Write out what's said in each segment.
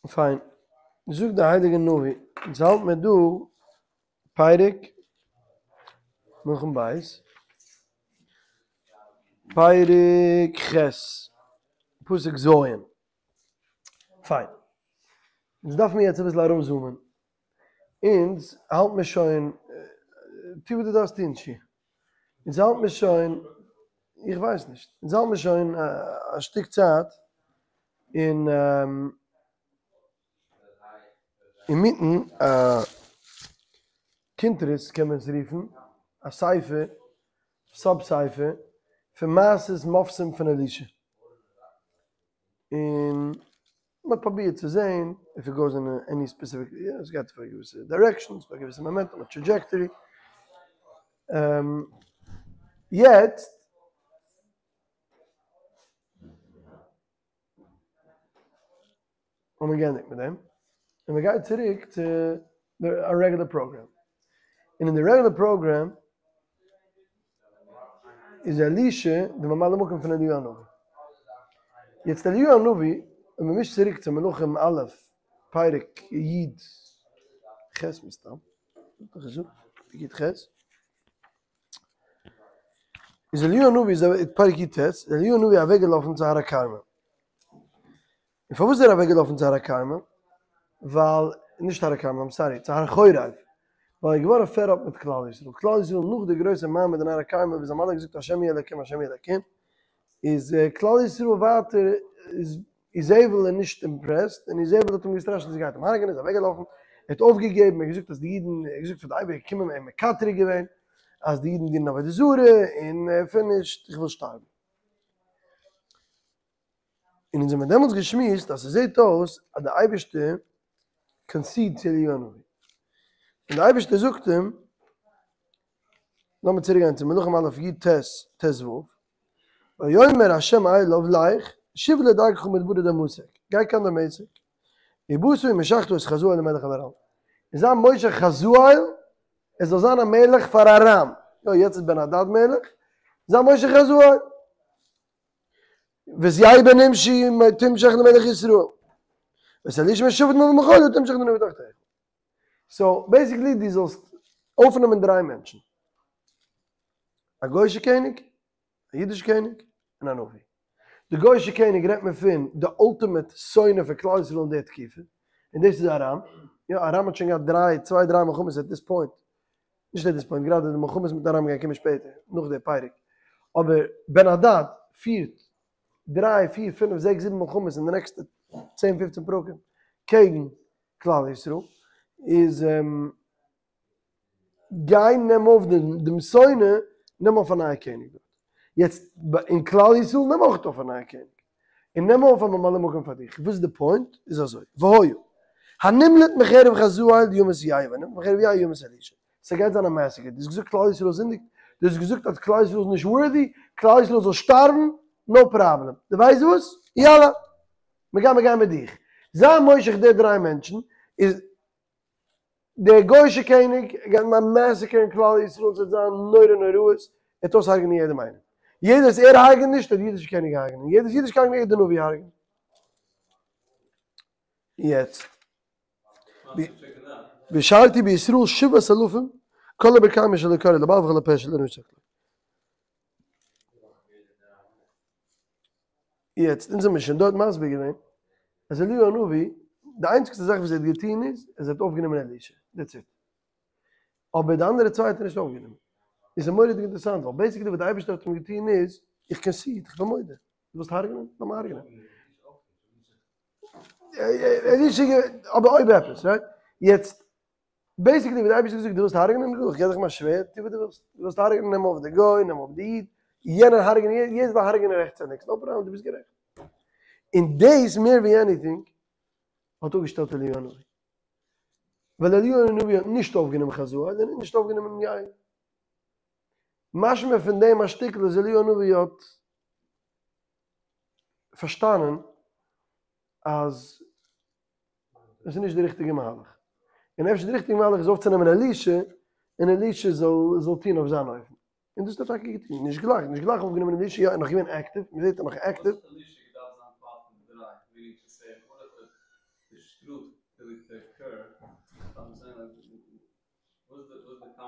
פיין, זאגט דער הייליגער נביא, אונז האלט מיר דא פרק מלכים ב', פרק ח', פסוק ז', פיין, אונז דארף מיר יעצט אביסל ארויסזומען, אונז האלט מיר שוין, טו וואס דו דארפסט טון טשי, אונז האלט מיר שוין, איך ווייס נישט, אונז האלט מיר שוין א שטיק צייט אין אינמיטן א קונטרס קען מען עס רופן, א ספר, סוב ספר, פון מעשות מופתים פון אלישע. און מען האט פרובירט צו זעהן איף איט גאוס אין עני ספעסיפיק, יא עס גייט פאר א געוויסע דירעקשאן, פאר א געוויסע מאמענטום, א טראדזשעקטארי. יעצט האבן מיר געענדיגט מיט דעם, און מען גייט צוריק צו די רעגולער פראגרעם, און אין די רעגולער פראגרעם איז אלישע די ממלא מקום פון אליהו הנביא. יעצט אליהו הנביא, אויב מען מישט צוריק צו מלכים א' פרק י ח מסתם, פרק י ח, איז אליהו הנביא איז פרק י ט, איז אליהו הנביא אוועקגעלאפן צו הר הכרמל. און פארוואס איז ער אוועק געלאפן צו הר הכרמל? ווייל, נישט הר הכרמל, איים סארי, צו הר חורב, ווייל ער איז געווארן פעד אפ מיט כלל ישראל, כלל ישראל נאך די גרויסע מעמד אין הר הכרמל ווי זיי האבן אלע געזאגט השם הוא אלקים השם הוא אלקים, איז כלל ישראל ווייטער איז איזבל איז נישט אימפרעסד, און איזבל האט אים געסטראשעט אז זי גייט אים הרג'נען, איז אוועק געלאפן, ער האט אויפגעגעבן, ער האט געזאגט אז די אידן, ער האט געזאגט פאר די אייבערשטער, געקומען און מקטרג געווען אז די אידן דינען עבודה זרה, און פינישט, איך וויל שטארבן. און אונז האמיר דעמאלטס געשמועסט אז ס'זעט אויס אז די אייבערשטער קאנסידט צו אליהו הנביא, און די אייבערשטער זאגט אים, לאמיר צוריק גיין צו מלכים א' י ט ט ו, ויאמר ה' אליו לך שוב לדרכך מדברה דמשק, גיי קיין דמשק, ובאת ומשחת את חזאל למלך על ארם, און זיי מושח חזאל ער זאל זיין א מלך פאר ארם, יא יעצט איז בן הדד מלך, זיי מושח חזאל. ואת יהוא בן נמשי תמשח למלך ישראל. ואת אלישע בן שפט מאבל מחולה תמשח לנביא תחתיך. סאו בעיסיקלי דו זאלסט אויפנעמען דריי מענטשן. א גוי'שע קעניג, א אידישע קעניג, און א נביא. די גוי'שע קעניג רעדט מען פון די אולטימעט שונא פון כלל ישראל אין די תקופה, און דאס איז ארם. יא, ארם האט שוין געהאט דריי, צוויי דריי מלחמות עט דיס פוינט. נישט עט דיס פוינט, גראדע די מלחמות מיט ארם גייען קומען שפעטער, נאך די פרק, אבער בן הדד פירט דריי פיר פינף זעקס זיבן מלחמות אין די נעקסטע צען פופצען פרקים קעגן כלל ישראל, איז גיי נעם אויף דעם שונא, נעם אויף א נייע קעניג דארט, יעצט אין כלל ישראל נעם אויך אויף א נייע קעניג, און נעם אויף א ממלא מקום פאר דיך, וואס איז די פוינט? איז אזוי, והיה, הנמלט מחרב חזאל ימות יהוא, והנמלט מחרב יהוא ימות אלישע. ס'גייט זיין א מעסעקער, דו האסט געזאגט כלל ישראל זינדיגט, דו האסט געזאגט אז כלל ישראל איז נישט ווארדי, כלל ישראל זאל שטארבן, נאו פראבלעם, דו ווייסט וואס? יאללה! מ'גייט מ'גייט מיט דיך. זיי מושח די דריי מענטשן, איז דער גוי'אישער קעניג גייט מעסעקערן כלל ישראל ס'וועט זיין נורא נוראות, ער וועט אויסהרג'נען יעדעם איינעם. יעדער וואס ער הרג'נט נישט וועט די אידישע קעניג הרג'נען, יעדער וואס אידישע קעניג וועט די נביא הרג'נען. יעצט והשארתי בישראל שבעת אלפים כל הברכיים אשר לא כרעו לבעל וכל הפה אשר לא נתק לו. יעצט, אונז האמיר שוין דארט מסביר געווען אז אליהו הנביא, די איינציגסטע זאך וואס ער האט געטון איז, אז ער האט אויפגענומען אלישע, דעטס איט. אבער די אנדערע צוויי האט ער נישט אויפגענומען. איז מורא'דיג אינטערעסאנט, ווייל בעיסיקלי וואס די אייבערשטער האט אים געטון איז, איך קאנסיד, איך בין מודה, דו ווילסט הרג'נען? לאמיר הרג'נען. אלישע, אבער אויב עפעס, רייט? יעצט, בעיסיקלי ווי די אייבערשטער האט געזאגט דו ווילסט הרג'נען איך געב דיך מיין שווערד טו וואס דו ווילסט, דו ווילסט הרג'נען נעם אויף די גוי נעם אויף די איד, יענער הרג'נען יעדער זאל הרג'נען רעכטס און לינקס נאו פראבלעם דו ביסט גערעכט. און דאס מער ווי עניטינג האט אפגעשטעלט אליהו הנביא. ווייל אליהו הנביא האט נישט אויפגענומען חזאל און נישט אויפגענומען יהוא. משמע פון דעם א שטיקל אז אליהו הנביא האט פארשטאנען אז עס איז נישט די ריכטיגע מהלך, און אפשר די ריכטיגע מהלך איז אויפצונעמען אלישע, און אלישע זאל זאל טון אויף זיין אופן, און דאס האט ער טאקע געטון, נישט גלייך, נישט גלייך אויפגענומען אלישע, יא ער איז נאך געווען אקטיוו, מען זעט ער איז נאך אקטיוו.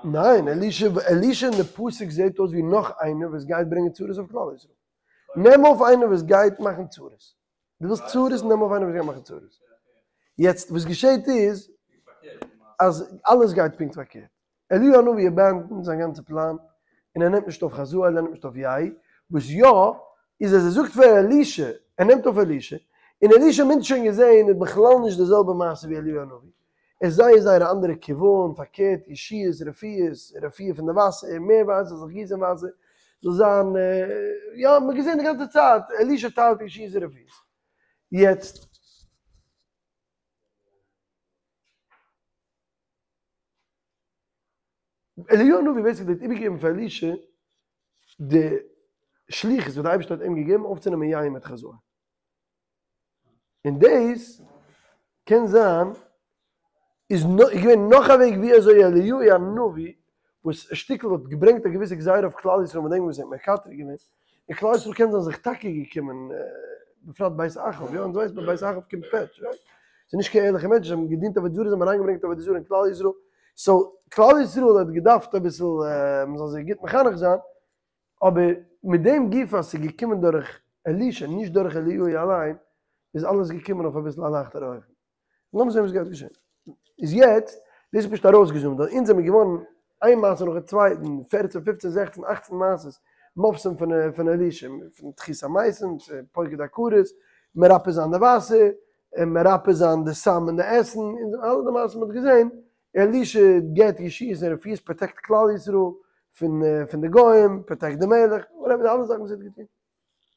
ניין, אלישע, אלישע אין די פסוק זעט אויס ווי נאך איינער וואס גייט ברענגען צרות אויף כלל ישראל. נעם אויף איינער וואס גייט מאכן צרות. דו ווילסט צרות, נעם אויף איינער וואס גייט מאכן צרות. יעצט וואס געשעט איז, אז אלעס גייט פונקט פארקערט. אליהו הנביא עבענדענט זיין גאנצע פלאן, און ער נעמט נישט אויף חזאל, ער נעמט נישט אויף יהוא, וואס יא, איז אז ער זאגט פאר אלישע, ער נעמט אויף אלישע, און אלישע מ'האט שוין געזען איז בכלל נישט די זעלבע מעשה ווי אליהו הנביא, ער איז זייער זייער א אנדערע כיוון, פארקערט, ישועות, רפואות, רפואה פון די וואסער, מער וואסער, זאל זיך גיסען וואסער, זאל זיין, יא, מ'האט געזען די גאנצע צייט, אלישע טיילט ישועות און רפואות. יעצט. אליהו הנביא בעיסיקלי האט איבערגעגעבן פאר אלישע די שליחות וואס די אייבערשטער האט אים געגעבן אויפצונעמען יהוא מיט חזאל. און דאס קען זיין איז געווען נאך א וועג ווי אזוי אליהו הנביא וואס א שטיקל האט געברענגט א געוויסע גזירה אויף כלל ישראל מיט דעם וואס ער האט מקטרג געווען, און כלל ישראל קען זיין זיך טאקע געקומען בפרט בית אחאב, יא אונז ווייסט ביי בית אחאב קומט פעטש, רייט? ס'איז נישט קיין ערליכע מענטשן, זיי האבן געדינט עבודה זרה, זיי האבן אריינגעברענגט עבודה זרה אין כלל ישראל, סאו כלל ישראל האט געדארפט אביסל מ'זאל זיי גוט מחנך זיין, אבער מיט דעם גופא אז ס'איז געקומען דורך אלישע נישט דורך אליהו אליין, איז אלעס געקומען אויף אביסל א לייכטערע אופן. לאמיר זען וואס גייט געשען. איז יעצט, דאס איז פשוט ארויסגעזומט, ווייל אונז זעמיר געווארן איין מעשה נאכן צווייטן, פערצן, פופצן, זעכצן, אכצן מעשות, מופתים פון אלישע, פון תחית המתים, צו פוקד עקרות, מרפא זיין די וואסער, און מרפא זיין די סם אין די עסן, און אלע די מעשות מ'האט געזען, אלישע געבט ישועות און רפואות, פראטעקט כלל ישראל פון די גוים, פראטעקט די מלך, וואטעווער, די אלע זאכן וואס ער האט געטון.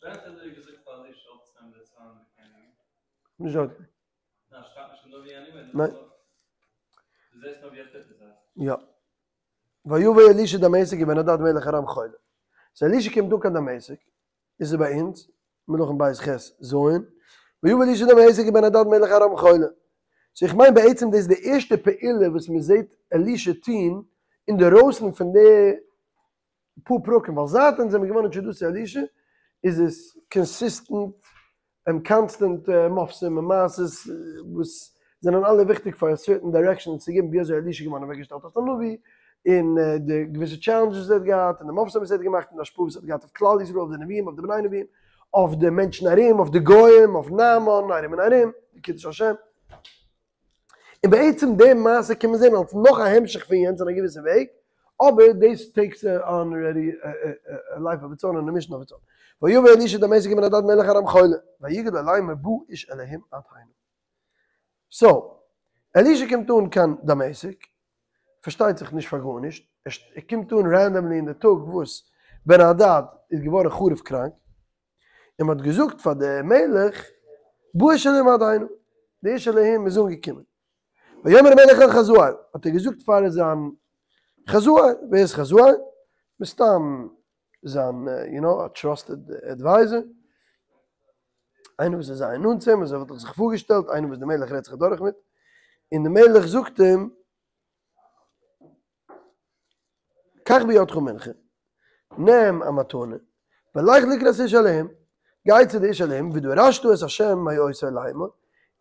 ווען האט אליהו געזאגט פאר אלישע אויפצונעמען די צוויי אנדערע קעניגן? נישט דארט. ניין, שטייט נישט אין נביא עניוועי. ניין. דו זעסט נאר ווי ער טוט עס. יא. ויבא אלישע דמשק ובן הדד מלך ארם חולה. סאו אלישע קומט אן קיין דמשק, איז ער ביי אונז, מלכים בית ח ז, ויבא אלישע דמשק ובן הדד מלך ארם חולה. סאו איך מיין בעצם דאס איז די ערשטע פעולה וואס מען זעט אלישע טון אינדערויסן פון די פאר פרקים, ווייל זייט אונז זעמיר געווארן אינטראדוסט צו אלישע איז עס קאנסיסטענט און קאנסטענט מופתים און מעשות וואס זענען אלע וויכטיג פאר א סערטען דירעקשאן צו געבן ווי אזוי אלישע איז געווארן אוועקגעשטעלט אלס א נביא און די געוויסע טשעלענדזשעס וואס ער האט געהאט און די מופתים וואס ער האט געמאכט און די השפעה וואס ער האט געהאט אויף כלל ישראל אויף די נביאים אויף די בני נביאים אויף די מענטשן ארום אויף די גוים אויף נעמן ארום און ארום די קידוש השם. און בעצם די מעשה קען מען זען אלס נאך א המשך פון יענץ אין א געוויסע וועג, אבער דאס טעיקס אן ארעדי א לייף אוו איטס און און א מישן אוו איטס און. ויבא אלישע דמשק ובן הדד מלך ארם חולה, ויגד לו לאמר בא איש אלהים עד הנה. סאו, אלישע קומט אן קיין דמשק, פארשטייט זיך נישט פאר גארנישט, ער קומט אן רענדאמלי אין די טאג וואס בן הדד איז געווארן חרוב קראנק, און מען האט געזאגט פאר די מלך, בא איש אלהים עד הנה, די איש אלהים איז אנגעקומען. ויאמר המלך אל חזאל, האט ער געזאגט פאר זיין חזאל, ווער איז חזאל? מסתם זיין יו נאו א טראסטעד עדווייזער, איינער וואס איז זייער נאנט צו אים, אזוי וואלט איך זיך פארגעשטעלט, איינער וואס די מלך רעדט זיך אדורך מיט, און די מלך זאגט אים, קח בידך מנחה, נעם א מתנה, ולך לקראת איש אלהים, גיי צו די איש אלהים, ודרשת את ה' מאותו לאמר,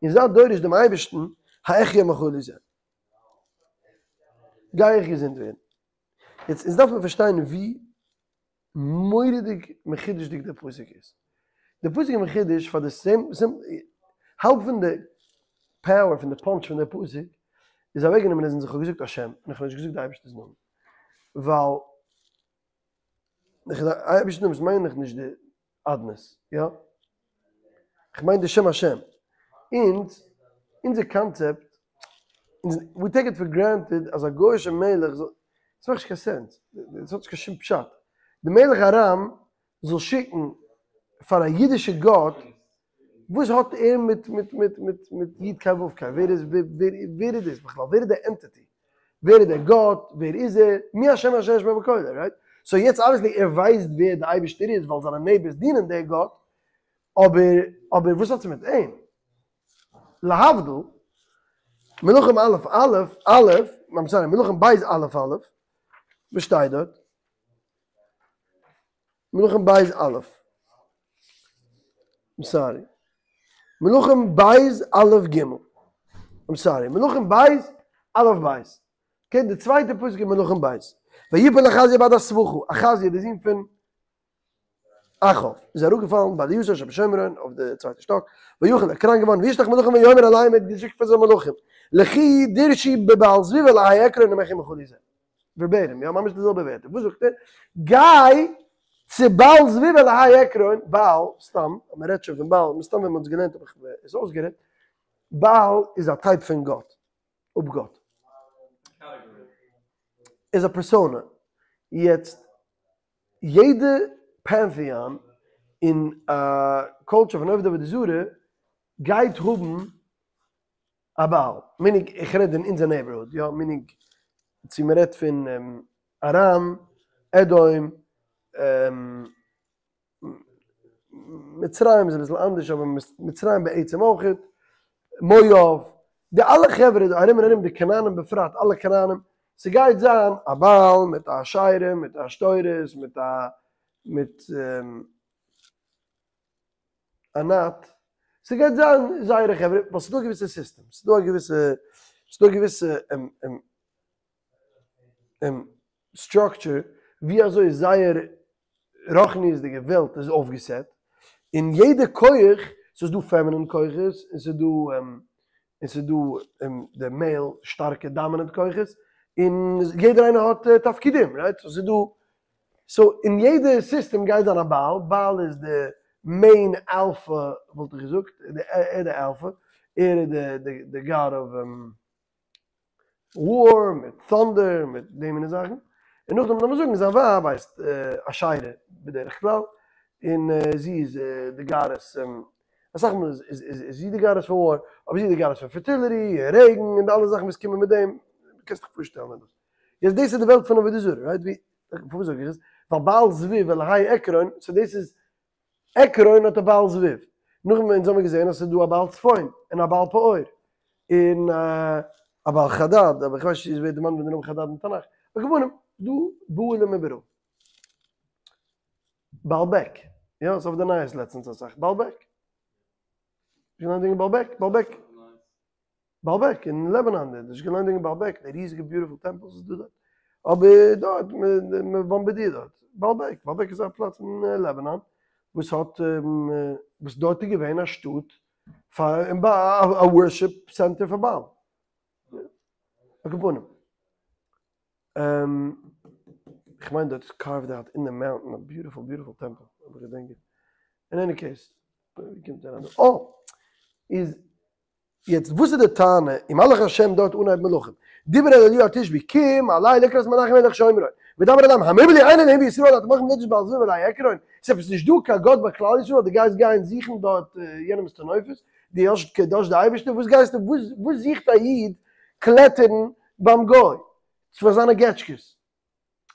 און זיי דורש דעם אייבערשטן, האחיה מחלי זה. גיי איך געזונט ווערן. יעצט, אונז דארף מען פארשטיין ווי מורא'דיג מחודש'דיג דער פסוק איז. דער פסוק איז מחודש פאר די סעם האלב פון די פאוער פון די פאנטש פון דער פסוק איז אוועקגענומען איז אז איך האב געזאגט השם און איך האב נישט געזאגט די אייבערשטער'ס נאמען ווייל די אייבערשטער'ס נאמען מיין איך נישט די אדנות, יא? כ'מיין די שם השם. אונז, אונזער קאנצעפט, ווי טעיק איט פאר גרענטעד אז א גוי'אישע מלך זאל, עס מאכט נישט קיין סענס, עס האט נישט קיין שום פשט. די מלך ארם זאל שיקן פאר א אידישע גאט, וואס האט ער מיט מיט מיט מיט מיט י' קיי ו' קיי, ווער איז ווער איז דאס בכלל, ווער איז די ענטיטי? ווער איז דער גאט? ווער איז ער? מי השם אשר אשמע בקולו, רייט? סאו יעצט אבוויעסלי ער ווייסט ווער די אייבערשטער איז ווייל זיינע נעיבערס דינען דער גאט, אבער אבער וואס האט עס מיט אים? להבדיל, מלכים א' א' א', איים סארי, מלכים ב' א' א', וואס שטייט דארט? מלכים ב' א', איים סארי, מלכים ב' א' ג', איים סארי, מלכים ב' א' ב', אקעי, די צווייטע פסוק אין מלכים ב', ויפל אחזיה בעד הסבכה, אחזיה די זון פון אחאב איז אראפגעפאלן בעלייתו אשר בשומרון אויף די צווייטע שטאק, ויחל ער קראנק געווארן וישלח מלאכים ויאמר אליהם ער האט געשיקט פאר זיי מלאכים, לכו דרשו בבעל זבוב אלהי עקרון אם אחיה מחלי זה. ווערבעיטים, יא ממש די זעלבע ווערטער, וואס זאגט ער? גיי צו בעל זבוב אלהי עקרון, בעל, סתם, אז מען רעדט שוין פון בעל, מסתם ווען מען האט עס געלערנט האב איך עס אויסגערעדט, בעל איז א טייפ פון גאט, אפגאט. איז א פערסאנע. יעצט, יעדע פענטיאן אין א קולטשור פון עובדי עבודה זרה גייט האבן א בעל, מינינג איך רעד אין אונזער נעיבערהוד יא, מינינג צו מען רעדט פון ארם, אדום, מצרים איז אביסל אנדערש אבער מצרים בעצם אויכעט, מואב, די אלע חברה דא ארום און ארום די כנענים בפרט אלע כנענים, ס'גייט זיין א בעל מיט א אשרה מיט א עשתורת מיט א מיט ענת, ס'גייט זיין זייערע חברה ווייל ס'דא א געוויסע סיסטעם, ס'דא א געוויסע ס'דא א געוויסע סטראקטשער ווי אזוי זייער רוחניות'דיגע וועלט איז אויפגעסעט, און יעדע כח, ס'איז דא פעמינין כוחות און ס'איז דא און ס'איז דא די מעיל שטארקע דאמינענט כוחות, און יעדער איינער האט תפקידים, רייט? סאו ס'איז דא, סאו אין יעדע סיסטעם גייט זיין א בעל, בעל איז די מעין אלפא וואלט איך געזאגט, ער איז די אלפא, ער איז די גאד אוו וואר מיט טאנדער מיט די מיני זאכן, און נאכדעם לאמיר זאגן זיין ווייב הייסט אשרה בדרך כלל, און זי איז די גאדעס, אסאך מאל איז זי די גאדעס פון וואר, אבער זי איז די גאדעס פון פערטיליטי און רעגן און די אלע זאכן וואס קומען מיט דעם, קענסט דיך פארשטעלן דאס. יעצט דאס איז די וועלט פון עבודה זרה, רייט? ווי, פארוואס זאג איך עס? ווייל בעל זבוב אלהי עקרון, סאו דאס איז עקרון האט א בעל זבוב. נאכדעם אונז האמיר געזען אז ס'איז דא א בעל צפון און א בעל פעור און א בעל חדד, אבער איך ווייס נישט צו עס ווערט דערמאנט מיט די נאמען חדד אין תנך. על כל פנים, דא בעלים איבעראל. בעלבעק, יא, ס'איז אויף די נייעס לעצטענס אסאך, בעלבעק. נישט געליינט וועגן בעלבעק? בעלבעק. בעלבעק אין לעבענאן, נישט געליינט וועגן בעלבעק, די ריזיגע ביוטיפול טעמפלס איז דא דארט, אבער דארט מען באמבעדירט דארט, בעלבעק, בעלבעק איז א פלאץ אין לעבענאן וואס האט וואס דארט איז געווען א שטאט פאר א ווארשיפ סענטער פאר בעל. על כל פנים. איך מיין דארט איז קארווד אוט אין די מאונטען א ביוטיפול ביוטיפול טעמפל אויב איך געדענק גוט. אין עני קעיס, ווי קומט ער אן דא? אה! איז יעצט וואס איז די טענה ומלאך השם דארט אנהייב מלכים דיבר אל אליהו התשבי קום עלה לקראת מנחם מלך שומרון ודבר אליהם המבלי אין אלהים בישראל אתם הולכים לדרוש בעל זבוב אלהי עקרון ס'איז עפעס נישט דא קיין גאט ביי כלל ישראל דו גייסט גיין זוכן דארט יענעמ'ס טינופות דו האסט קדוש די אייבערשטער וואס גייסטו וואס זוכט א איד קלעטערן ביים גוי פאר זיינע געטשקעס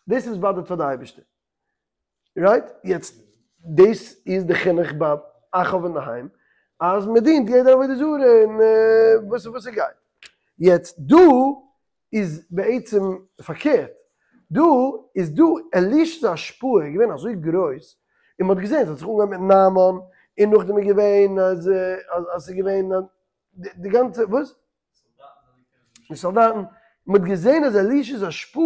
דאס איז באדערט פאר די אייבערשטער. רייט? יעצט דאס איז די חינוך ביי אחאב אינדערהיים אז מען דינט יעדער עבודה זרה און וואס וואס ס'גייט. יעצט דא איז בעצם פארקערט, דא איז דא אלישע'ס השפעה איז געווען אזוי גרויס און מען האט געזען ס'האט זיך אנגעהויבן מיט נעמן און נאכדעם איז געווען אז אז ס'איז געווען די גאנצע וואס? די סאלדאטן, מען האט געזען אז אלישע'ס השפעה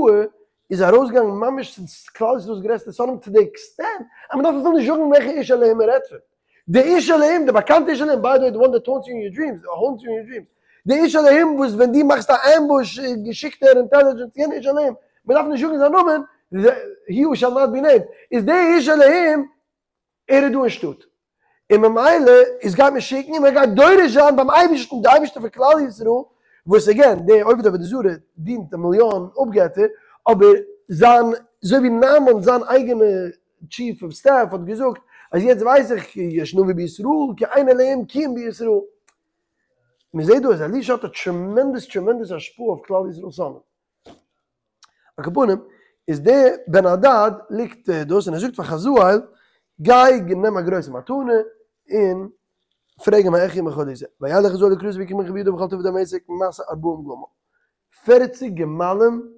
איז ארויסגעגאנגען ממש צו כלל ישראל'ס גרעסטע שונאים צו די עקסטענט אז מען דארף אפילו נישט זאגן וועלכע איש אלהים מען רעדט פון. די איש אלהים, די באקאנטע איש אלהים, ביי די וועי די וואן דעט טאונטס יו אין יור דרימס, האונטס יו אין יור דרימס, די איש אלהים וואס ווען דו מאכסט א עמבוש שיקט ער אינטעלידזשענס, יענע איש אלהים, מען דארף נישט זאגן זיין נאמען, he who shall not be named, איז די איש אלהים ער איז דא אין שטאט, און ממילא איז גייט מען שיקן און מען גייט דורש זיין ביים אייבערשטן, די אייבערשטער פון כלל ישראל, וואס עגעין, דער עובד עבודה זרה דינט א מיליאן אפגעטער, אבער זיין, אזוי ווי נעמן זיין אייגענע טשיף אוו סטעף האט געזאגט, אז יעצט ווייס איך כי יש נביא בישראל, כי אין אלהים כי אם בישראל. מען זעט דא אז אלישע האט א טרעמענדעס טרעמענדעס השפעה אויף כלל ישראל'ס שונאים. על כל פנים, איז דער בן הדד ליגט דאס און ער זאגט פאר חזאל, גיי נעם א גרויסע מתנה און פרעג אים האחיה מחלי זה, וילך חזאל לקראתו ויקח מרחב יהודה וכל טוב דמשק משא ארבעים גמל, פערציג גמלים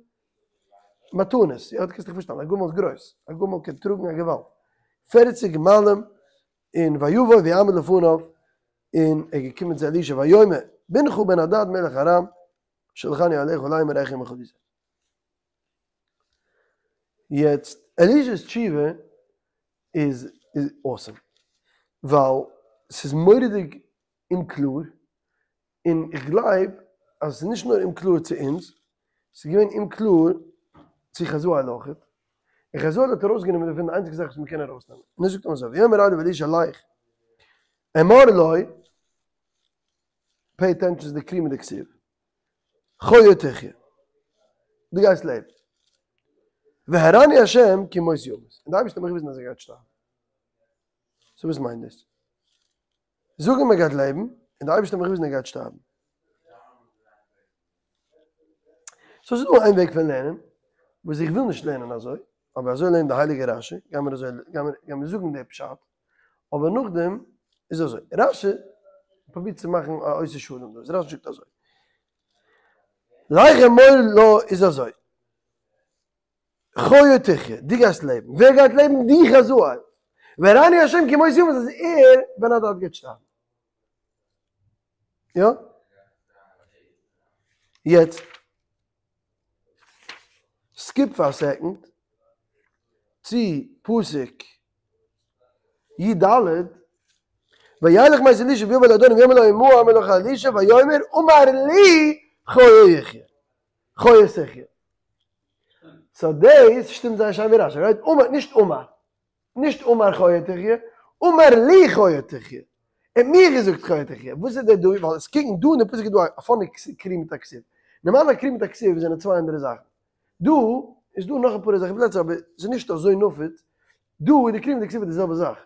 מתנות, יא דו קענסט דיך פארשטעלן, א גמל איז גרויס, א גמל קען טראגן א געוואלד, פערציג גמלים, און ויבוא ויעמוד לפניו, און ער איז געקומען צו אלישע ויאמר, בנך בן הדד מלך ארם, שלחני אליך לאמר אחיה מחלי זה. יעצט אלישע'ס תשובה איז awesome, ווייל ס'איז מורא'דיג אומקלאר, און איך גלייב אז ס'איז נישט נאר אומקלאר צו אונז, ס'איז געווען אומקלאר צו חזאל אויכעט, און חזאל האט ארויסגענומען דערפון די איינציגע זאך וואס מ'קען ארויסנעמען, און ער זאגט אים אזוי, ויאמר אליו אלישע לך אמור לו, pay attention צו די קרי מיט די כתיב, חי או תחיה, דו גייסט לעבן, והראני ה' כי מות יומת, און די אייבערשטער האט מיך געוויזן אז ער גייט שטארבן. so וואס מיינט דאס? זאג אים ער גייט לעבן, און די אייבערשטער האט מיך געוויזן ער גייט שטארבן. so ס'איז דא איין וועג פון לערנען, וואס איך וויל נישט לערנען אזוי, אבער אזוי לערנט די הייליגע רשי, גיימיר אזוי, גיימיר זאגן די פשט, אבער נאכדעם איז אזוי, רשי פרובירט צו מאכן א עושה שלום דא, איז רשי זאגט אזוי, לך אמור לו איז אזוי, חי או תחיה, דו גייסט לעבן, ווער גייט לעבן? דו חזאל, והראני השם כי מות יומת אז ער בן הדד גייט שטארבן. יא? יעצט skip פאר א second צו פסוק י ד, וילך מאת אלישע ויבא אל אדוניו ויאמר לו מה אמר לך אלישע ויאמר אמר לי חי או יחיה חי או תחיה. so דאס שטימט זייער שיין ווי רשי, right? אמר, נישט אמר. נישט אמר חי או תחיה, אמר לי חי או תחיה. ער האט מיר געזאגט חי או תחיה. וואס איז דער דא? ווייל עס קוקן דא אין די פסוק איז דא א funny קרי מיט א כתיב. נארמאל א קרי מיט א כתיב זענען צוויי אנדערע זאכן. דא איז דא נאך אפאר אזעלכע פלעצער אבער ס'איז נישט אזוי נפוץ. דא איז די קרי מיט די כתיב די זעלבע זאך.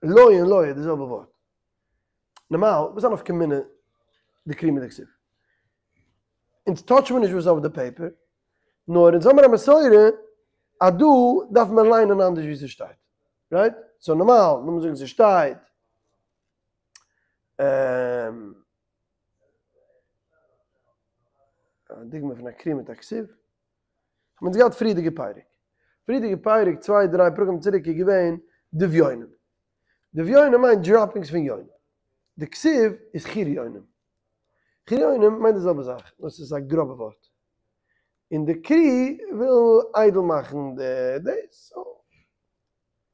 לו און לא איז די זעלבע ווארט. נארמאל, וואס איז א נפקא מינה די קרי מיט די כתיב? אונז touch מיר נישט וואס איז אויף די paper, נאר אונז האמיר א מסורה אז דא דארף מען ליינען אנדערש ווי ס'שטייט, right? so נארמאל, לאמיר זאגן ס'שטייט א דוגמא פון א קרי מיט א כתיב, האבן אונז געהאט פריערדיגע פרק, פריערדיגע פרק צוויי דריי פרקים צוריק איז געווען דביונים, דביונים מיינט droppings פון יונים, די כתיב איז חיריונים, חיריונים מיינט די זעלבע זאך, נאר ס'איז א גראבע ווארט. און די קרי וויל איידל מאכן די דאס. so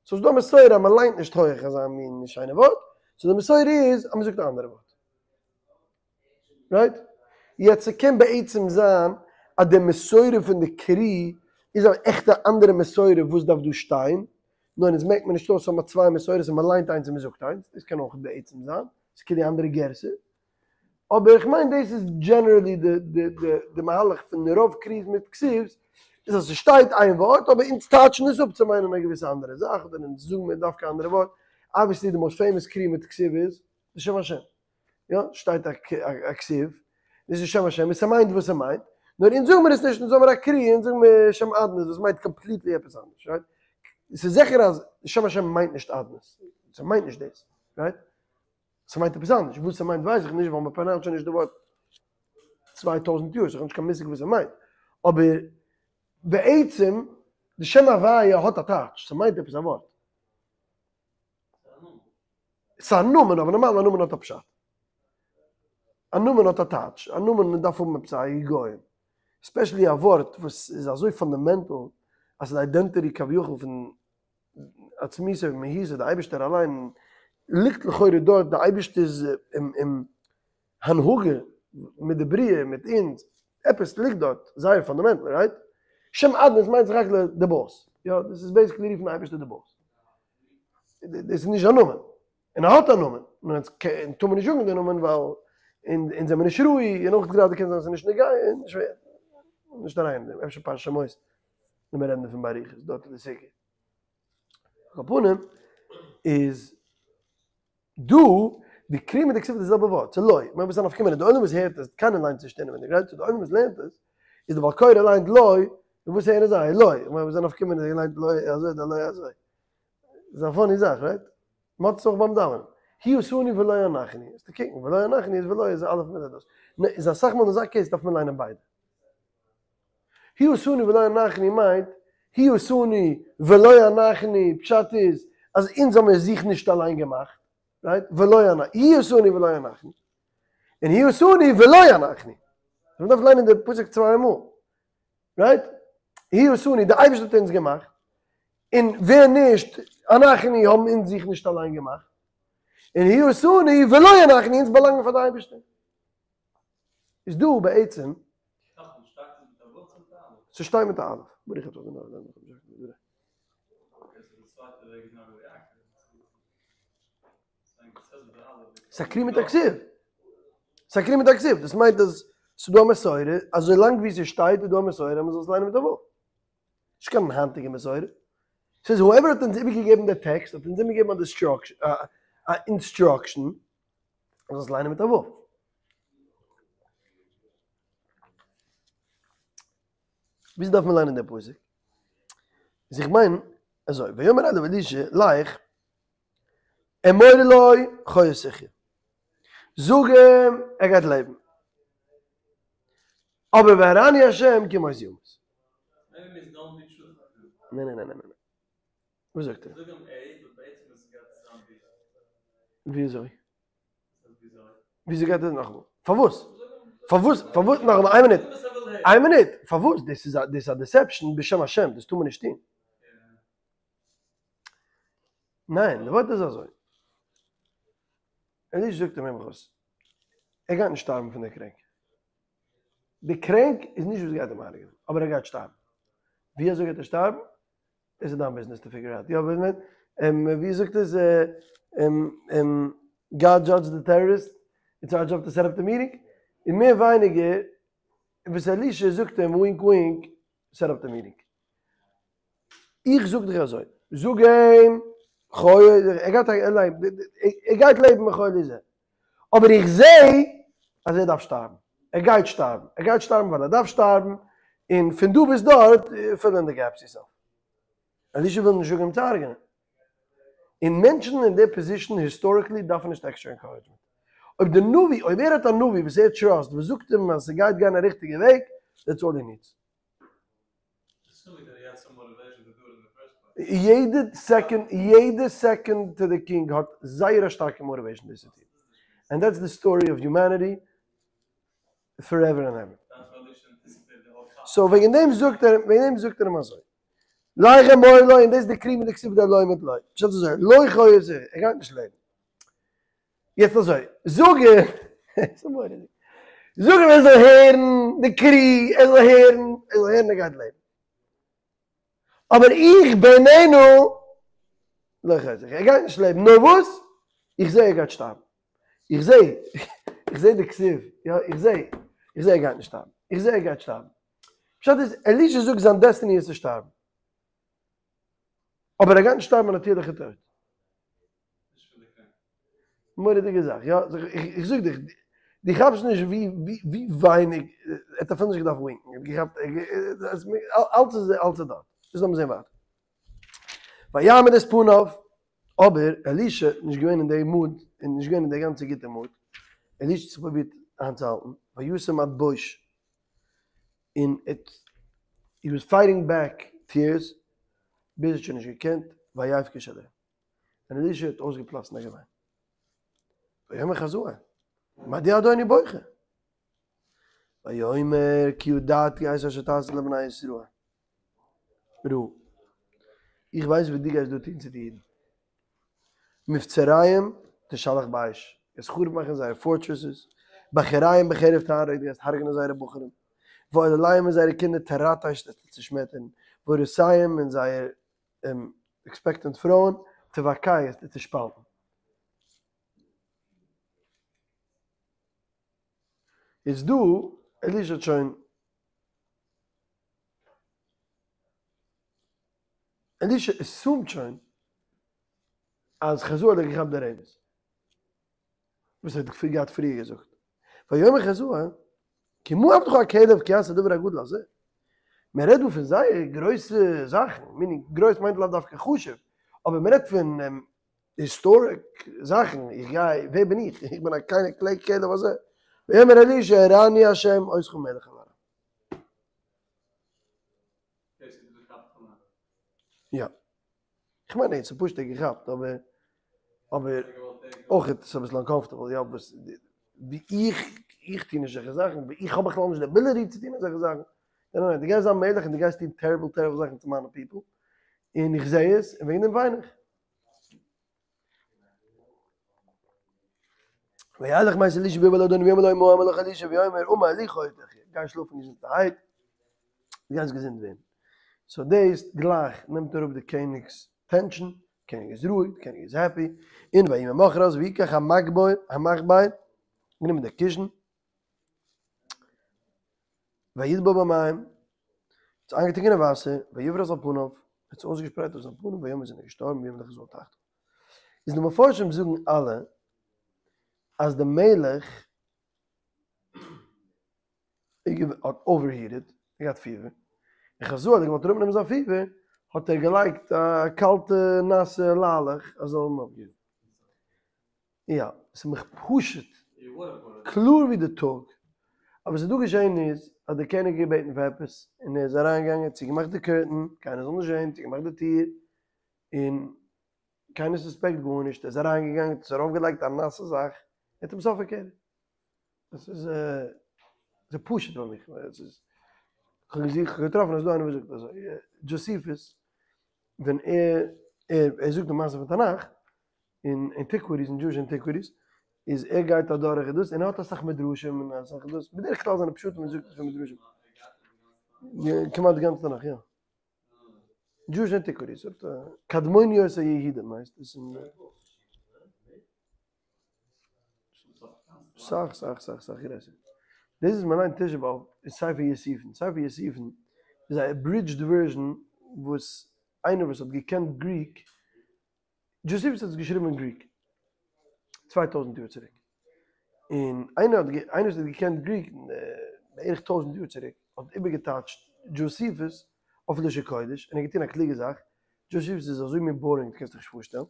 ס'איז דא א מסורה אז מ'ליינט נישט הויעך אזא מין שיינע ווארט, so די מסורה איז אז מ'זאגט א אנדערע ווארט. right? יעצט ס'קען בעצם זיין אז די מסורה פון די קרי איז א עכטע אנדערע מסורה וואס דארף דא שטיין, נאר אונז מעקט מען נישט אויס האבן מיר צוויי מסורות און מ'ליינט איינס און מ'זאגט איינס, דאס קען אויך בעצם זיין, ס'איז כאילו אנדערע גירסא. אבער איך מיין דאס איז generally די די די די מהלך פון רוב קרי'ס מיט כתיב'ס, איז אז ס'שטייט איין ווארט אבער אונז טייטשן עס אפ צו מיינען א געוויסע אנדערע זאך אדער אונז זאגן מיר דווקא א אנדערע ווארט, obviously די most famous קרי מיט כתיב איז די שם השם, יא שטייט א כתיב, דאס איז שם השם און ס'מיינט וואס ס'מיינט, נאר אונז זאגן מיר עס נישט, אונז האבן מיר א קרי, אונז זאגן מיר שם אדנות וואס מיינט completely עפעס אנדערש, right? ס'איז זיכער אז שם השם מיינט נישט אדנות, ס'מיינט נישט דאס, right? ס'מיינט עפעס אנדערש, וואס ס'מיינט ווייס איך נישט ווייל מ'פראנאונסט שוין נישט די ווארט 2000 יאר, so איך האב נישט קיין מושג וואס ס'מיינט, אבער בעצם די שם הוויה האט א טייטש, ס'מיינט עפעס א ווארט. ס'איז א נאמען, אבער נארמאל א נאמען האט א פשט. א נאמען האט א טייטש, א נאמען דארף האבן עפעס א היגיון. especially א ווארט וואס איז אזוי fundamental אז ס'איז די identity כביכול פון עצמיותו ומהותו, די אייבערשטער אליין ליגט לכאורה דארט, די אייבערשטער'ס הנהגה מיט די בריאה, מיט אונז, עפעס ליגט דארט זייער fundamental, right? שם אדנות מיינט סך הכל די boss, יא, דאס איז basically רופן די אייבערשטער די boss. דאס איז נישט זיין נאמען, און ער האט א נאמען, נאר אונז טאר מען נישט זאגן די נאמען ווייל אונז זעמיר נישט ראוי, און אויך גראדע קען זיין ס'איז נישט נוגע, נישט אריין אין דעם, אפשר פרשת שמות ווען מיר רעדן דערפון באריכות, דארט איז די סוגיא. על כל פנים איז דא די קרי מיט די כתיב איז די זעלבע ווארט, ס'איז לא, מיין וואס איז א נפקא מינה, די עולם וואס הערט עס, קיינער ליינט עס נישט אינעווייניג, right? so די עולם וואס לערנט עס, איז די בעל קורא ליינט לא, און וואס הערן זיי? לא, איך מיין וואס איז א נפקא מינה, זיי ליינט לא אזוי אדער לא אזוי. איז א funny זאך, right? מ'האט עס אויך ביים דאווענען. הוא עשנו ולא אנחנו. איז צו קוקן, ולא אנחנו איז ולא איז אלף מיט דאס. איז אסאך מאל אין אזא case דארף מען ליינען ביידע. הוא עשנו ולא אנחנו מיינט, הוא עשנו ולא אנחנו, פשט איז אז אונז האמיר זיך נישט אליין געמאכט, right? ולא אנחנו, הוא עשנו ולא אנחנו, און הוא עשנו ולא אנחנו. מען דארף ליינען די פסוק צוויי מאל, right? הוא עשנו, די אייבערשטער האט אונז געמאכט, און ווער נישט, אנחנו האבן אונז זיך נישט אליין געמאכט, און הוא עשנו ולו אנחנו, אונז באלאנגען פאר די אייבערשטער. איז דא בעצם. ס'שטייט מיט א אלף. ברוך אתה אדוני אלוהינו מלך העולם. ס'איז א קרי מיט א כתיב. ס'איז א קרי מיט א כתיב. דאס מיינט אז ס'איז דא א מסורה, אזוי לאנג ווי ס'שטייט איז דא א מסורה אז מ'זאל עס ליינען מיט א ו'. נישט קיין היינטיגע מסורה. ס'איז whoever האט אונז איבערגעגעבן די טעקסט האט אונז איבערגעגעבן א אינסטראקשען מ'זאל עס ליינען מיט א ו'. וויאזוי דארף מען ליינען די פסוק? איז איך מיין אזוי, ויאמר אליו אלישע לך אמור לו חיה תחיה, זאג אים ער גייט לעבן, אבער והראני השם כי מות יומת. ניין ניין ניין ניין. וואס זאגט ער? וויאזוי? וויאזוי גייט עס נאכאמאל? פארוואס? פארוואס? פארוואס? נאכאמאל, איין מינוט, איין מינוט, פארוואס? דאס איז א, דאס איז א deception בשם השם, דאס טאר מען נישט טון. ניין, די ווארט איז אזוי. אלישע זאגט אים וואס? ער גייט נישט שטארבן פון די קרענק. די קרענק איז נישט וואס גייט אים הרג'נען, אבער ער גייט שטארבן. ווי אזוי גייט ער שטארבן? דאס איז דיין ביזנעס to figure out. יא, ווי זאגט עס, God judge the terrorist, it's our job to set up the meeting. און מער ווייניגער וואס אלישע זאגט אים wink wink, set up the meeting. איך זאג דיך אזוי, זאג אים, ער גייט ער גייט לעבן מחולי זה. אבער איך זע אז ער דארף שטארבן, ער גייט שטארבן, ער גייט שטארבן ווייל ער דארף שטארבן, און פון דא ביז דארט fill in the gaps yourself. אלישע וויל נישט זאגן אים צו הרג'נען. און מענטשן אין די position historically דארפן נישט extra encouragement. אויב די נביא, אויב ער האט א נביא וואס ער trust וואס זאגט אים אז ס'גייט גיין א ריכטיגע וועג, that's all he needs. יעדע second, יעדע second to the king האט זייער א שטארקע motivation דאס צו טון. And that's the story of humanity forever and ever. So וועגן דעם זאגט ער, וועגן דעם זאגט ער אים אזוי. לך אמור לו, און דאס איז די קרי מיט די כתיב דער לא מיט לא. פשט איז אזוי, לא חי זה, ער גייט נישט לעבן. יעצט אזוי, זאג אים, ס'איז מורא'דיג, זאג אים ער זאל הערן די קרי, ער זאל הערן, ער זאל הערן ער גייט לעבן. אבער איך בעינינו לא חי זה, ער גייט נישט לעבן, נאר וואס? איך זע ער גייט שטארבן. איך זע, איך זע די כתיב, יא, איך זע, איך זע ער גייט נישט שטארבן. איך זע ער גייט שטארבן. פשט איז, אלישע זאגט זיין destiny איז צו שטארבן. אבער ער גייט נישט שטארבן א נאטירליכע טויט. מורא'דיגע זאך, יא, איך זאג דיך, דו כאפסט נישט ווי ווי ווייניג, ער האט אפילו נישט געדארפט wink ן, ער האט געכאפט, אלץ איז אלץ איז דארט, איז לאמיר זען ווייטער. ויעמד את פניו, אבער אלישע איז נישט געווען אין די mood, און נישט געווען אין די גאנצע גוטע mood, אלישע האט זיך פרובירט איינצוהאלטן, וישם עד בוש, און ער האט, he was fighting back tears, ביז ער האט שוין נישט געקענט, ויבך אליהם. און אלישע האט אויסגעפלאצט אין א געוויין. ויאמר חזאל, מדוע אדוני בוכה? ויאמר כי ידעתי את אשר תעשה לבני ישראל. רעה. איך ווייס וואס דו גייסט דא טון צו די אידן. מבצריהם תשלח באש. גייסט חרוב מאכן זייער fortresses. בחוריהם בחרב תהרוג, דו גייסט הרג'נען זייערע בחורים. ועולליהם און זייערע קינדער תרטש, וועסטו צושמעטערן. והרותיהם און זייער expectant פרויען תבקע וועסטו צושפאלטן. איז דא, אלישע האט שוין, אלישע assume ט שוין אז חזאל האט געכאפט די רמז. וואס ער האט געהאט פריער געזאגט, ויאמר חזאל, כי מה עבדך הכלב כי יעשה הדבר הגדול הזה, מען רעדט דא פון זייער גרויסע זאכן, meaning גרויס מיינט לאו דווקא חשוב, אבער מען רעדט פון historic זאכן, איך גיי, ווער בין איך, איך בין א קליינע קליין כלב הזה, ויאמר אלישע הראני השם אותך מלך על ארם. יא. כ'מיין נישט ס'איז פשוט ער האט געכאפט אבער אבער אויך איז עס אביסל uncomfortable יא וואס ווי איך איך טו נישט אזעלכע זאכן ווי איך האב בכלל נישט די ability צו טון אזעלכע זאכן. ניין ניין, דו גייסט זיין מלך און דו גייסט טון terrible terrible זאכן צו מיינע people, און איך זע עס, און וועגן דעם וויין איך. וילך מת אלישע ויבא אל אדוניו ויאמר לו מה אמר לך אלישע ויאמר אמר לי כה תחיה, גיי שלאפן געזונטערהייט, דו גייסט געזונט ווערן. so דאס גלייך נעמט אראפ די קעניג'ס tension, קעניג איז רואיג, די קעניג איז happy, און ויהי ממחרת ויקח המגבר, המחבר, גענומען די קישן, ויטבול במים, האט עס איינגעטונקען אין וואסער, ויפרוס על פניו, האט עס אויסגעשפרייט אויף זיין פנים, וימת און איז געשטארבן, וימלך חזאל תחתיו. איז די מפרשים זאגן אלע אז די מלך האט overheated, ער געהאט פיבער, און חזאל האט געוואלט אראפנעמען זיין פיבער, האט ער געלייגט א קאלטע נאסע ליילעך אז זאל אים אפגעבן. יא, ס'איז מיך פשוט קלאר ווי די טאג. אבער וואס איז דא געשען איז, אז דער קעניג האט געבעטן פאר עפעס, און ער איז אריינגעגאנגען, צוגעמאכט די curtain, קיינער זאל נישט זען, צוגעמאכט די טיר, און קיינער suspect גארנישט, ער איז אריינגעגאנגען, האט עס ארויפגעלייגט א נאסע זאך, ער האט אים suffocated. עס איז ס'איז פשוט פאר מיך, עס איז, כ'האב געזוכט, כ'האב געטראפן אז ס'איז דא איינער וואס זאגט אזוי, דזשאסיפוס, ווען ער ער זאגט די מעשה פון תנך, אין antiquities, אין Jewish antiquities, איז ער גייט אדורך דאס, און ער האט אסאך מדרשים און אסאך דאס, בדרך כלל זיינע פשטים ווען ער זאגט עס פון מדרשים. כמעט די גאנצע תנך, יא. Jewish antiquities, האט קדמוניות היהודים הייסט עס אין. סאך סאך סאך סאך גרעסער. דאס וואס מען ליינט תשעה באב איז ספר יוסיפון. ספר יוסיפון איז א abridged version וואס איינער וואס האט געקענט Greek, דזשאסיפוס האט עס געשריבן אין Greek 2000 יאר צוריק, און איינער האט איינער וואס האט געקענט Greek בערך 1000 יאר צוריק האט איבערגעטייטשט דזשאסיפוס אויף לשון קודש, און ער האט געטון א קלוגע זאך, דזשאסיפוס איז אזוי מין boring דו קענסט דיך נישט פארשטעלן,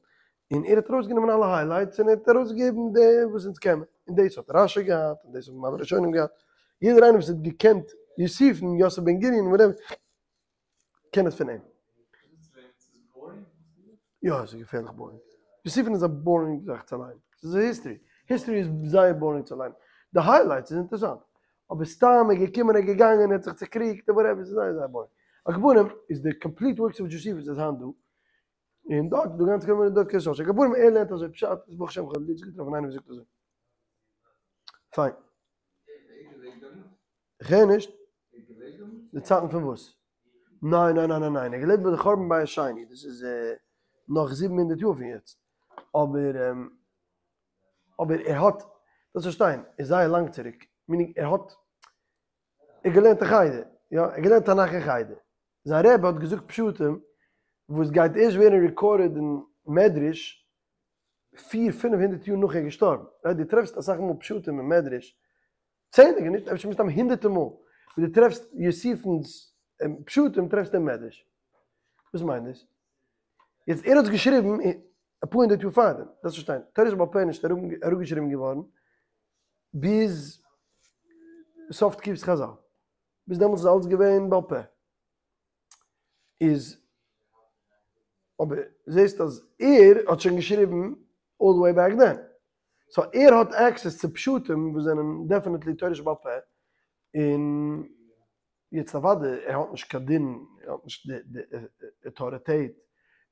און ער האט ארויסגענומען אלע highlights און ער האט ארויסגעגעבן די וואס אונז קענען, און דאס האט רשי געהאט, און דאס האבן אלע ראשונים געהאט, יעדער איינער וואס האט געקענט יוסיפון, יוסף בן גוריון, whatever, קען עס פון אים. יא, עס איז געפערליך boring. יוסיפון איז א boring זאך צו ליינען. עס איז א history. History איז זייער boring צו ליינען. די highlights איז אינטערעסאנט. אבער סתם ער איז געקומען ער איז געגאנגען ער האט זיך צוקריגט און whatever, עס איז זייער זייער boring. על כל פנים איז די complete works of Josephus איז היינט דא. און דארט איז דא גאנץ קאמען און דארט קענסטו אויך. על כל פנים ער לערנט אזוי פשט, איז ברוך השם כ'האב לעצטנס געטראפן איינער וואס זאגט אזוי. פיין. איך הער נישט. די צייטן פון וואס? ניין ניין ניין ניין ניין, ער האט געלעבט ביי די חורבן בית שני, דאס איז נאך 700 יאר פון יעצט, אבער אבער ער האט, דארפסט פארשטיין, איז זייער לאנג צוריק, meaning ער האט, ער האט געלערנט אין חדר, יא, ער האט געלערנט תנך אין חדר, זיין רבי האט געזאגט פשטים וואס גייט ערשט ווערן recorded אין מדרש פיר פינף הונדערט יאר נאך ער איז געשטארבן, right, דו טרעפסט אסאך מאל פשטים אין מדרש צענדליגע, נישט אפשר מסתם הונדערטער מאל, ווי דו טרעפסט יוסיפון'ס פשטים טרעפסטו אין מדרש. וואס מיינט דאס? יעצט ער האט עס געשריבן אפאר הונדערט יאר פארדעם, דארפסט פארשטיין, תורה שבעל פה איז נישט אראפגעשריבן געווארן ביז סוף תקופת חזל, ביז דעמאלטס איז אלעס געווען בעל פה. איז אבער זעסט אז ער האט שוין געשריבן all the way back then, so ער האט access צו פשטים וואס זענען definitely תורה שבעל פה, און יעצט אוודאי ער האט נישט קיין דין, ער האט נישט די אויטאריטעט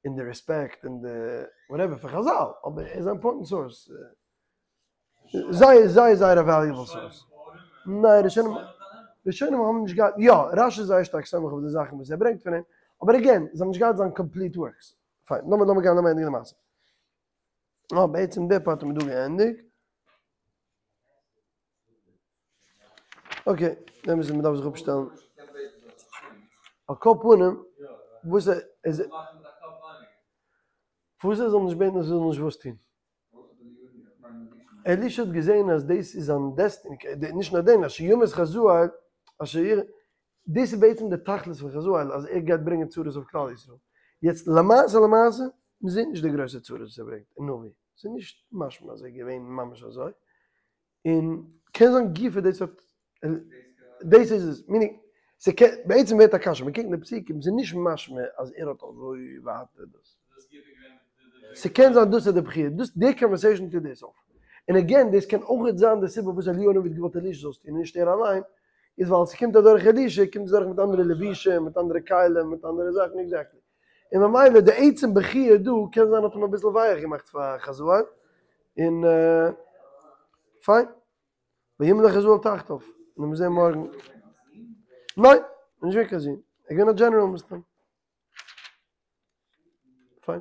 און די רעספעקט און די whatever פון חזל, אבער ער איז א important source, זייער זייער זייער א valuable source. ניין ראשונים ראשונים האבן נישט געהאט, יא רשי איז זייער שטארק סומך אויף די זאכן וואס ער ברענגט פון אים, אבער again זיי האבן נישט געהאט זיין complete works. פיין, לאמיר לאמיר גיין לאמיר ענדיגן די מעשה. אה, בעצם די part האבן מיר דא געענדיגט. Okay, דעם איז מ'דארף זיך אפשטעלן. על כל פנים, וואס איז פארוואס ער זאל נישט בעטן אז ער זאל נישט וואס טון? אלישע האט געזען אז דאס איז זיין destiny, נישט נאר דעם, אשר ימות חזאל, אשר יר, דאס איז בעצם די תכלית פון חזאל, אז ער גייט ברענגען צרות אויף כלל ישראל. יעצט למעשה למעשה, מען זעט נישט די גרויסע צרות וואס ער ברענגט אין נביא, ס'איז נישט משמע אז ער איז געווען ממש אזוי, און קען זיין גופא דאס האט, דאס איז עס, meaning, ס'קען, בעצם ווערט א קשיא, מען קוקט אין די פסוקים, ס'איז נישט משמע אז ער האט אזוי ווייטער דאס. ס'קען זיין דאס איז די בחירה, דאס די conversation טוט דאס אויף. און again, דאס קען אויך זיין די סיבה וואס אליהו הנביא האט געוואלט אלישע זאל עס טון און נישט ער אליין, איז ווייל ס'קומט אדורך אלישע קומט עס דורך מיט אנדערע לבושים, מיט אנדערע כלים, מיט אנדערע זאכן, עקזעקטלי. און ממילא די עצם בכיה דא קען זיין האט אים אביסל ווייעך געמאכט פאר חזאל, און פיין. וימלך חזאל תחתיו, און מיר זעהן מארגן. ניין! נישט געווען קיין זון. ער איז געווען א דזשענעראל מסתם. פיין.